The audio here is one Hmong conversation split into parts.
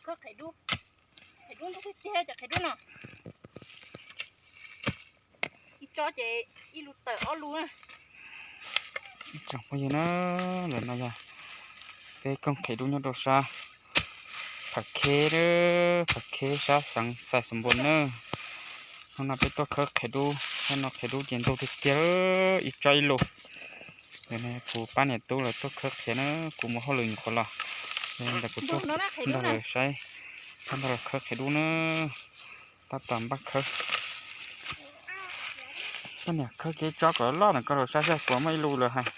Khawb qhiav dub, qhiav dub ntuj tiag tiag cov qhiav dub no. Ib tsob ces ib lub tawm ob lub na. Tsoom phooj ywg na, ntawm no yog peb koog qhiav dub nyob rau sab Phav Kheb, Phav Kheb sab xeev Xais Xeem Npuas na. Hnub no peb tuaj khawb qhiav dub, hnub no qhiav dub ces ntug tiag tiag, ib tsob ib lub. Ntawm no kuv pab niam tub lawv tuaj khawb qhiav na, kuv mus hauj lwm nyuam qhuav los, ntawm kuv tuaj nrog lawv saib, pab nrog lawv khawb qhiav dub na. Tab tom npaj khawb. Koj niam khawb kiag ib tsob kom loj ntawm koj rau sab saib puas muaj ib lub lawm hais.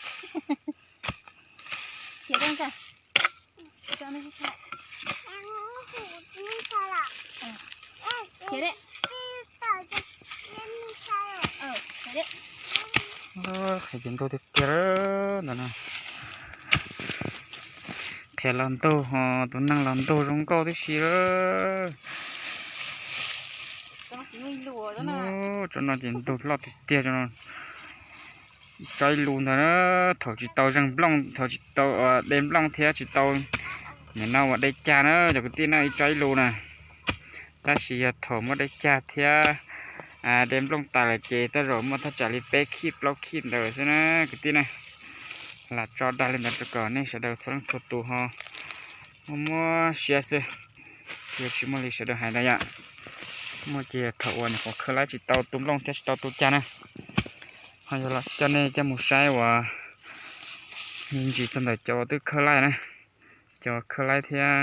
Qhiav ces ntug tiag tiag ntawm no. Qhiav los ntug, tus neeg los ntug zoo nkauj tib si. Tsob no ces ntug loj tiag tiag. Tsob ib lub ntawd, thaum tsis tau zeeg nplooj, thaum tsis tau de nplooj thiab tsis tau nim no ua dej cag na cov kwv tij na, ib tsob ib lub na. Tab sis yog thaum muaj dej cag thiab de nplooj tas lawm ces tej zaum muaj thaj tsam li peb khib plaub khib ntawd xwb na kwv tij na. Lam tso dag li ntawd rau kom nej sawv daws txhua leej txhua tus ho muab muab siab xwb, yuav tsis muaj li sawv daws hais ntawd yom. Muaj ces thaum uas nyuam qhuav khawb laib tsis tau tu nplooj thiab tsis tau tu cag na. Ho yog los coj nej coj mus saib uas me ntsis txog ntawm cov uas twb khawb laib na, cov khawb laib thiab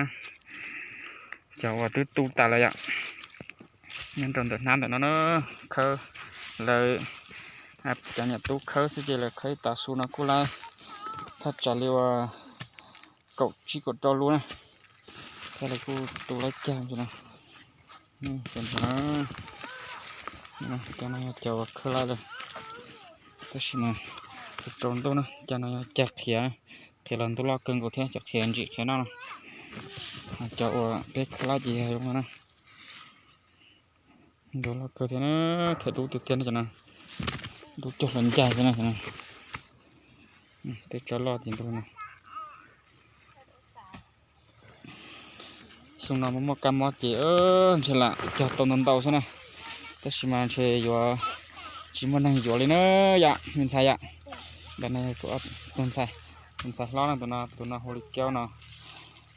cov uas twb tu tas lawm yom. Nyob rau ntawm hnab ntawm no na, khawb, lawv cov niam tub khawb xwb ces lawv khawb ib tav su no kuj laib thaj tsam li uas kaum tsib kaum rau lub na, thiab lawv kuj tu laib cag no. Cov no yog cov uas khawb laib lawm, tab sis mas tsaus ntuj na, cov no yog cag qhiav, qhiav los ntug loj kawg nkaus thiab, cov qhiav ntsim qhiav no no. Cov uas peb khawb laib ces yog zoo no na. Ntug loj kawg thiab na, qhiav dub tiag tiag no cov no, dub cuag hluas ncaig xwb na. Tej tsob loj ces ntug no. Xyoo no muaj muaj kab mob ces ntshe lam cog tau ntau ntau xwb na, tab sis mas ntshe yuav tsis muaj neeg yuav li na yom me ntxhais yom. Ntawm no kuv tus ntxhais, tus ntxhais hlob no, tus no, tus no hu li Kaub no,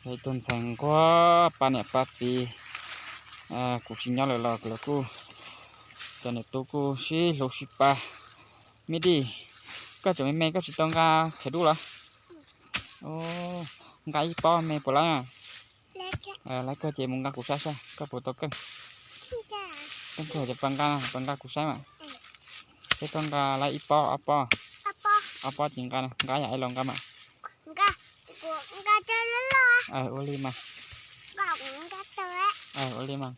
yog ib tug ntxhais nquag pab niam pab txiv. Kuv tsis nyob lawm los lawv kuj, cov niam tub kuj sib hlub sib pab. Me di, koj tseem me me koj tsis tau nqa qhiav dub los? Nqa ib pob me puas laib? Laib kawg ces mus nqa kuv saib saib koj puas tau keej. Keej kawg ces pab nqa, pab nqa kuv saib mas. Peb koj nqa laib ib pob ob pob? Ob pob ces nqa, nqa yam es los nqa mas. Ua li mas. Ua li mas.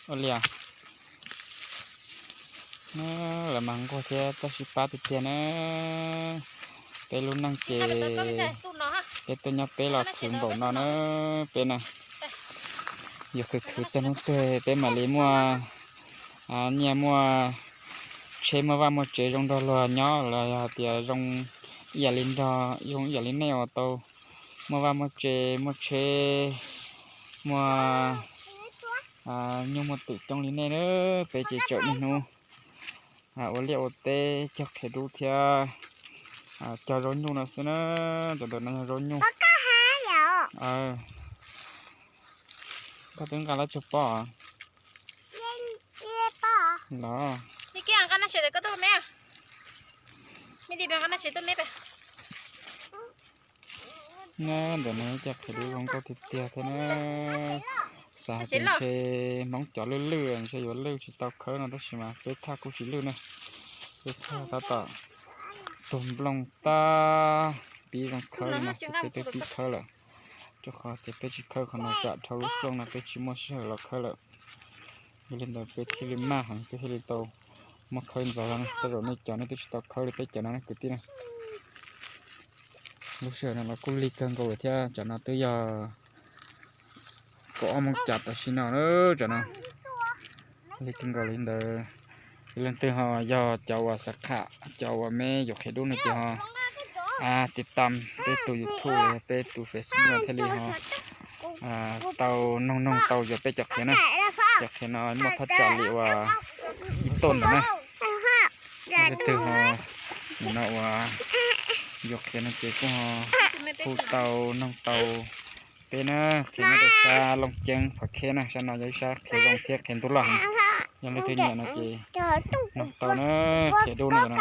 Ua li os. Lawv mas nquag thiab txawj sib pab tiag tiag na. Peb lub neej ces peb tuaj nyob peb los khwv npaum no na, peb na. Yuav khwv khwv txog hnub twg peb mam li muaj nyiaj muaj tsheb muaj vaj muaj tsev zoo nrog luag nyob los yog tias zoo ib yam li nrog, zoo ib yam li nej uas tau muaj vaj muaj tsev muaj tsheb muaj nyuj muaj twm coob li nej na. Peb ces tseem niaj hnub ua liaj ua teb cog qhiav dub thiab cog zaub nyuj no xwb na. Cov ntawm no yog zaub nyuj. Koj twb nqa lawm tsawg pob los? Ntawm no cog qhiav dub zoo nkauj tiag tiag thiab na. Xav hais tias ntshe Hmoob cov lwj lwj ntshe yuav lwj tsis tau khawb no tab sis mas peb thaj kuj tsis lwj na. Peb thaj tab tom tuag nplooj tag pib zoo khawb li no ces peb twb pib khawb lawm. Rau qhov tias peb tsis khawb qhov no tsam dhau lub xyoo no peb tsis muaj sij hawm los khawb lawm. Yog li ntawd peb thiaj li maj heev peb thiaj li tau muab khawb ntxov zog na. Tej zaum nej cov nej twb tsis tau khawb li peb cov no na kwv tij na. Lub sij hawm no los kuj lig kawg nkaus lawm thiab, tsam no twb yog kaum ob moos cas tam sim no na, tsam no lig kawg nkaus li ntawd. Yog leej twg ho yog cov uas xav kham cov uas me yuav qhiav dub no ces ho tiv tam peb tus YouTube los yog peb tus Facebook no thiaj li ho tau noog noog tau yog peb cov qhiav na. Cov qhiav no muaj thaj tsam li uas ib toj ntawm na. Leej twg ho nim no uas yuav qhiav no ces kuj ho hu tau noog tau peb na. Qhiav nyob rau sab Looj Ceeb Phav Khej na, sab no yog ib sab qhiav zoo thiab qhiav ntub loj heev. Yog leej twg nyiam no ces noog tau na, qhiav dub no no.